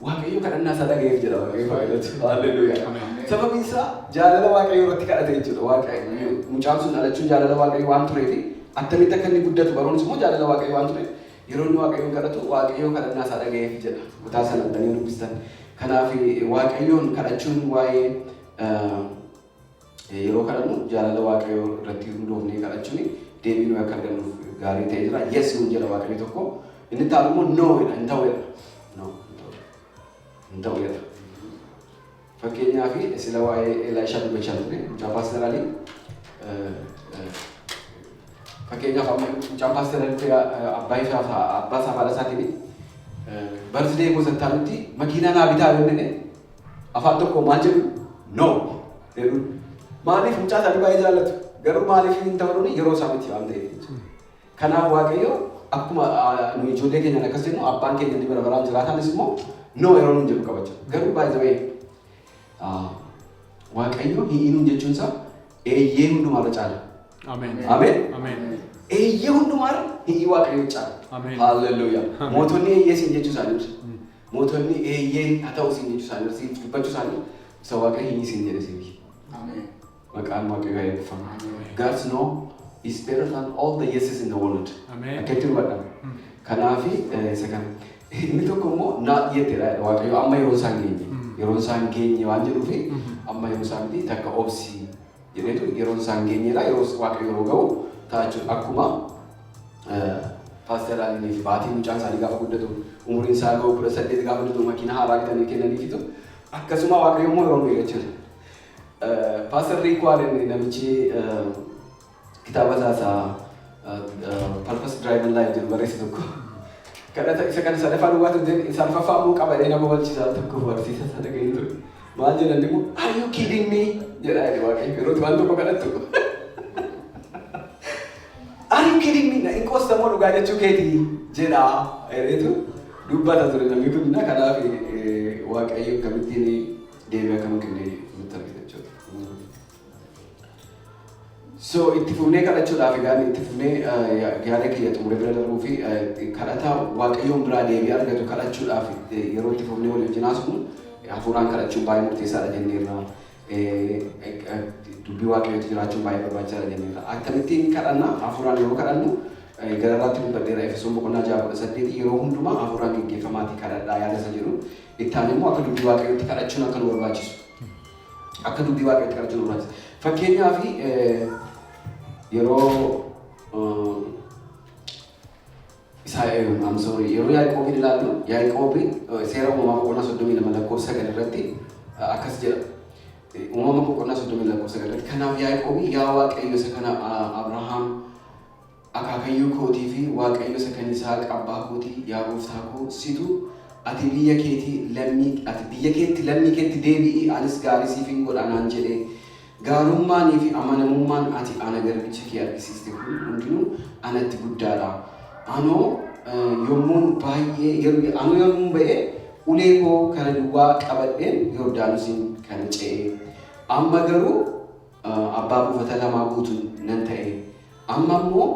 Waaqayyo kadhannaa isaa dhaga'eef jedha. Waaqayyo fayyadatu. Haalleluuyaa. Sababiin isaa jaalala Waaqayyo irratti kadhate jechuudha. Waaqayyo mucaan sun dhalachuun jaalala Waaqayyo waan tureefi, attamitti akka inni guddatu baruunis immoo jaalala Waaqayyo waan tureef, yeroo inni Waaqayyoon kadhatu Waaqayyo kadhannaa isaa dhaga'eef jedha. Kutaa sana dhaqanii dubbistan. Kanaaf Waaqayyoon kadhachuun waa'ee yeroo kadhannu jaalala Waaqayyoo irratti hundoofnee kadhachuun deebii nuyi akka argannuuf gaarii ta'ee jira. Yes nuun jedha Waaqayyo tokko. Inni itti aanu immoo no jedha, hin ta'u jedha. No, hin ta'u. Hin ta'u jedha. Fakkeenyaaf, sila waa'ee Eelaayishaa dubbachaa ture, mucaa paasteraalii. Fakkeenyaaf, amma mucaan paasteraalii abbaa isaa abbaa isaa haadha isaatiin birthday gosa taanutti makiinaa naa bitaa yoo jedhe, afaan tokko maal jedhu? No jedhu. Maaliif? Mucaa isaanii baay'ee jaallatu. Garuu maaliif hin ta'uun? Yeroo isaa miti waan ta'eef jechuudha. Kanaaf Waaqayyo akkuma nu ijoollee keenyaan akkas jennu, abbaan keenya inni bara baraan jiraatanis immoo no yeroo nuun jedhu qaba jechuudha. Garuu by the way, Waaqayyo hi'ii nuun jechuun isaa eeyyee hundumaarra caala. Ameen. Ameen. Ameen. Eeyyee hundumaarra hi'ii Waaqayyo caala. Ameen. Haalleluuyaa. Mootonni eeyyee siin jechuu isaanii ibsa. Mootonni eeyyee haa ta'u siin jechuu isaanii, siif dubbachuu isaanii isa Waaqayyo hi'ii siin jedhe siif. Ameen. Maqaan Waaqayyoo haa eebbifamu. God's no is better than all the yeses in the world. Ameen. Akka itti hubadha. Kanaafi isa kana. Inni tokko immoo not yet jedha Waaqayyo, amma yeroo isaan geenye. Yeroo isaan geenye waan jedhuufi, amma yeroo isaan miti, takka obsi jedheetu, yeroo isaan geenyedha. Yeroo Waaqayyo yeroo ga'u ta'a jechuudha. Akkuma Paaster Aliinii fi baatiin mucaan isaanii gaafa guddatu, umuriin isaa ga'u 18 gaafa guddatu, makiina haaraa bitanii kennaniifitu, akkasuma Waaqayyo immoo yeroo nu eeggachuudha. Paaster Riik Waareen, namichi kitaaba isaa isa Purpose Driven Life jedhu barreesse tokko, kadhata isa kana sadaffaa duwwaatu hin ta'in, isa arfaffaa immoo qabadee nama barsiisaa tokko barsiisa sana gahee ture. Maal jedhan immoo? "Are you kidding me?" jedha jedhe Waaqayyo yeroo waan tokko kadhattu. "Are you kidding me? Na hin qoostamoo dhugaa jechuu keetii?" jedha jedheetu dubbata ture namni kun. Na kanaaf Waaqayyo akkamittiin deebii akka nu kennee nutti argita jechuudha. So itti fufnee kadhachuudhaaf, egaa itti fufnee yaada kiyya xumuree bira darbuu fi kadhata Waaqayyoon biraa deebii argatu kadhachuudhaaf, yeroo itti fufnee walii wajjin haasofnu, hafuuraan kadhachuun baay'ee murteessaadha jenneerra. Dubbii Waaqayyootti jiraachuun baay'ee barbaachisaadha jenneerra. Akkamittiin kadhanna? Hafuuraan yeroo kadhannu gararraatti dubbadheera, Efesoon boqonnaa 6:18, yeroo hundumaa hafuuraan geggeeffamaatii kadhadhaa yaada isa jedhu. Itti aanee immoo akka dubbii Waaqayyootti kadhachuun akka nu barbaachisu. Akka dubbii Waaqayyootti kadhachuun nu barbaachisa. Fakkeenyaaf, yeroo isaa, I'm sorry, yeroo Yaaqoobiin ilaallu, Yaaqoobiin Seera Uumamaa boqonnaa 32 lakkoofsa 9 irratti akkas jedha. Uumama boqonnaa 32 lakkoofsa 9 irratti, kanaaf Yaaqoobii, "Yaa Waaqayyo isa kana Abrahaam akaakayyuu kootii fi Waaqayyo isa kan Yisaaq abbaa kootii, yaa gooftaa koo, situ ati biyya keetii lammii ati biyya keetti lammii keetti deebi'i, anis gaarii siif hin godha naan jedhe. Gaarummaanii fi amanamummaan ati ana garbicha kee argisiiste kun hundinuu anatti guddaadha. Anoo yommuun baay'ee anoo yommuun ba'ee ulee koo kana duwwaa qabadheen Yordaanosiin kana ce'e. Amma garuu abbaa buufata lamaa guutuun nan ta'e. Amma immoo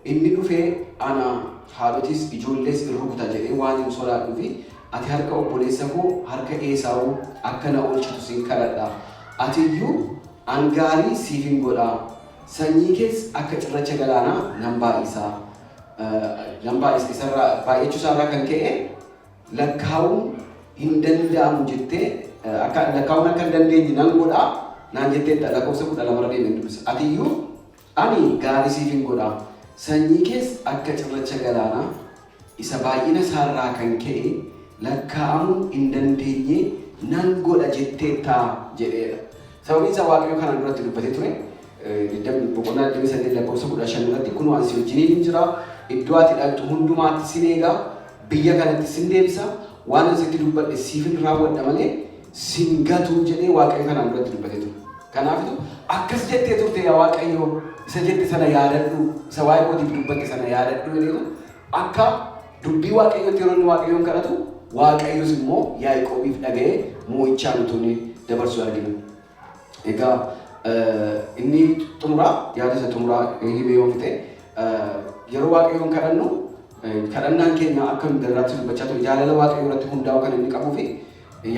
inni dhufee ana, haadhotis ijoollees in rukuta jedhee waan hin sodaadhuufi, ati harka obboleessa koo harka Eesaawuu akka na oolchitu sin kadhadha. Ati iyyuu, 'An gaarii siifin godha, sanyii kees akka cirracha galaanaa nan baay'isa.' Nan baay'isa, isarraa baay'achuu isaarraa kan ka'e lakkaa'uun hin danda'amu jettee, akka lakkaa'uun akka hin dandeenye nan godha naan jetteetta." Lakkoofsa 12rra deemee dubbisa. "Ati iyyuu, 'Ani gaarii siifin godha, sanyii kees akka cirracha galaanaa isa baay'ina isaarraa kan ka'e lakkaa'amuu hin dandeenye nan godha jetteetta" jedheedha. Sababiin isaa Waaqayyo kanaan duratti dubbatee ture. Boqonnaa 28 lakkoofsa 15 irratti, "Kunoo ani si wajjiniin hin jira, iddoo ati dhaqxu hundumaatti sin eega, biyya kanatti sin deebisa, waan ani sitti dubbadhe siifin raawwadha malee sin gatu" jedhee Waaqayyo kanaan duratti dubbatee ture. Kanaafitu, "Akkas jettee turte, yaa Waaqayyo, isa jette sana yaadadhu, isa waa'ee kootiif dubbatte sana yaadadhu" jedheetu akka dubbii Waaqayyootti yeroo inni Waaqayyoon kadhatu, Waaqayyos immoo Yaaqoobiif dhaga'ee moo'ichaan utuu inni dabarsu argina. Egaa inni xumuraa, yaada isa xumuraa himee yoo fixe Yeroo Waaqayyoon kadhannu, kadhannaan keenya akka nu darraatti dubbachaa ture jaalala Waaqayyoo irratti hundaa'u kan inni qabuu fi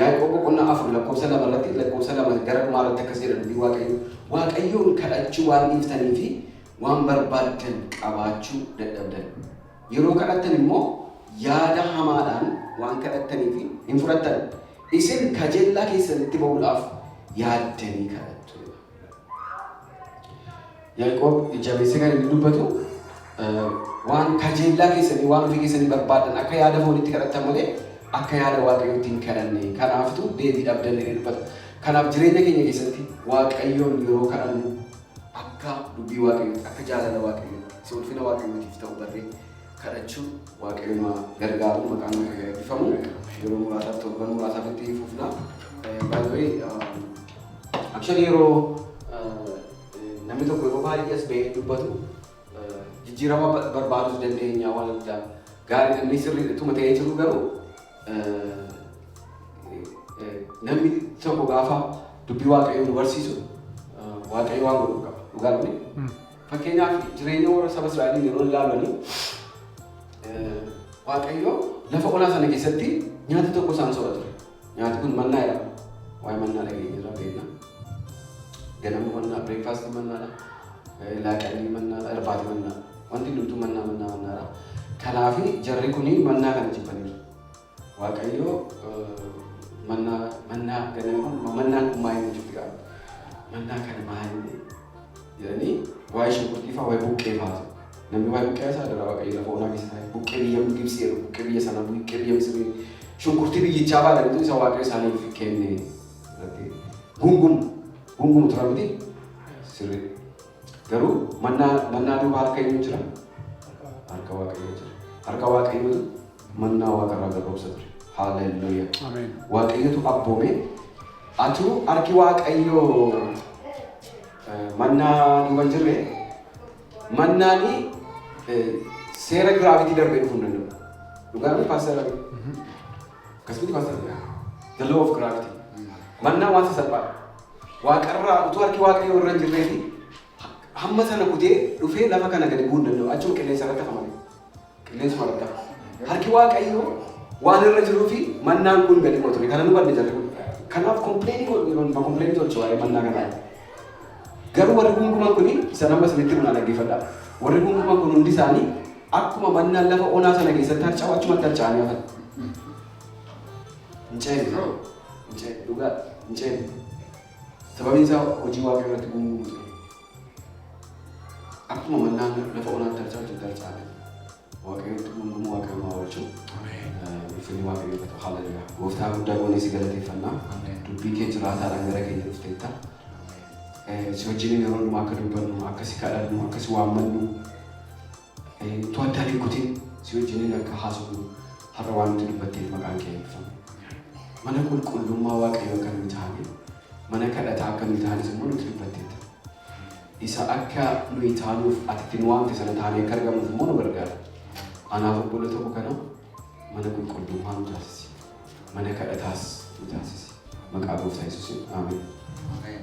Yaaqoob boqonnaa 4 lakkoofsa 2 irratti, lakkoofsa 2 gara dhumaa irratti akkas jedha dubbii Waaqayyoo: "Waaqayyoon kadhachuu waan dhiiftanii fi waan barbaaddan qabaachuu dadhabdan. Yeroo kadhattan immoo yaada hamaadhaan waan kadhattanii fi hin fudhattan. Isin kajeellaa keessanitti ba'uudhaaf yaaddanii kadhattu." Yaaqoob jabeessee kan inni dubbatu waan kajeellaa keessanii, waan ofii keessanii barbaadan, akka yaada foonitti kadhattan malee akka yaada Waaqayyootti hin kadhanne, kanaaftu deebii dhabdan jedhee dubbata. Kanaaf jireenya keenya keessatti Waaqayyoon yeroo kadhannu akka dubbii Waaqayyootti, akka jaalala Waaqayyootti, isa ulfina Waaqayyootiif ta'u barree kadhachuu Waaqayyoon gargaaru. Maqaan Waaqayyoo eebbifamu. Yeroo muraasaaf, torban muraasaaf itti fufna. By the way, actually yeroo namni tokko yeroo baay'ee as ba'ee dubbatu jijjiirama barbaadus dandeenya, waan addaa gaarii inni sirrii ittuma ta'ee jiru, garuu namni tokko gaafa dubbii Waaqayyoo nu barsiisu Waaqayyo waan godhu qaba. Dhugaa dhufne. Fakkeenyaaf jireenya warra saba Israa'eliin yeroo ilaalanii, Waaqayyo lafa onaa sana keessatti nyaata tokko isaan soora ture. Nyaati kun mannaa jedhama. Waa'ee mannaa dhageenya irraa beekna. Ganama mannaa, breakfastii mannaadha. Laaqanii mannaadha, irbaati mannaadha. Wanti hundumtuu mannaa, mannaa, mannaadha. Kanaaf jarri kuni mannaa kana jibbaniiru. Waaqayyo mannaa, mannaa ganama kun, mannaan kun maal inni jirti qabu. Mannaa kana maal jedhanii waa'ee shunkurtii fa'aa, waa'ee buqqee fa'aa. Namni waa'ee buqqee isaa dara Waaqayyo lafa onaa keessa taa'e buqqee biyya Gibsii jedhu, buqqee biyya sanaa, buqqee biyya Misrii, shunkurtii biyyichaa fa'aa jedhanitu isa Waaqayyo isaaniif kenne irratti gungumu gungumu turan miti sirrii. Garuu mannaa, mannaa duuba harka eenyu jira? Harka Waaqayyoo jira. Harka Waaqayyootu mannaa Waaqarraa garroomsa ture. Haaleluyyaa. Ameen. Waaqayyotu abboome. Atuu harki Waaqayyoo mannaa duuba hin jirre, mannaani seera gravity darbee dhufuu hin danda'u. Dhugaa miti, Pastor Abiy? Akkasumatti, Pastor Abiy? The law of gravity. Mannaa waan sasalphaadha. Waaqarraa utuu harki Waaqayyoo irra hin jirree fi hamma sana kutee dhufee lafa kana gadi bu'uu hin danda'u. Achuma qilleensa irratti hafa malee. Qilleensuma irratti hafa. Harki Waaqayyoo waan irra jiruu fi mannaan kun gadi bu'a ture. Kana nu banne jarri kun. Kanaaf complainii godhu, yeroo hundumaa complainii tolchu waa'ee mannaa kanaa. Garuu warri gunguman kuni isa nama isinitti himu naa dhaggeeffadhaa. Warri gunguman kun hundi isaanii akkuma mannaan lafa onaa sana keessatti harca'u achumatti harca'anii hafan. Hin ceene. Hin ceene. Dhugaa hin ceene. Sababiin isaa hojii Waaqayyoo irratti gungumu ture. Akkuma mannaan lafa onaatti harca'u achitti harca'anii. Waaqayyotti gungumu Waaqayyo maa oolchu. Ulfinni Waaqayyoo ta'u. Haaleluyyaa. Gooftaa, guddaa goonee si galateeffannaa. Dubbii kee jiraataadhaan gara keenya dhufteetta. Si wajjin yeroo hundumaa akka dubbannu, akka si kadhannu, akka si waammannu, utuu addaan hin kutin si wajjiniin akka haasofnu har'a waan nuti dubbatteef maqaan kee eebbifamu. Mana qulqullummaa Waaqayyoo akka nuyi taane, mana kadhataa akka nuyi taanes immoo nuti dubbatteetta. Isa akka nuyi taanuuf ati itti nu waamte sana taanee akka argamnuuf immoo nu gargaara. Anaaf obbolo tokko kana mana qulqullummaa nu taasisi. Mana kadhataas nu taasisi. Maqaa Gooftaa Yesuusiin. Ameen. Ameen.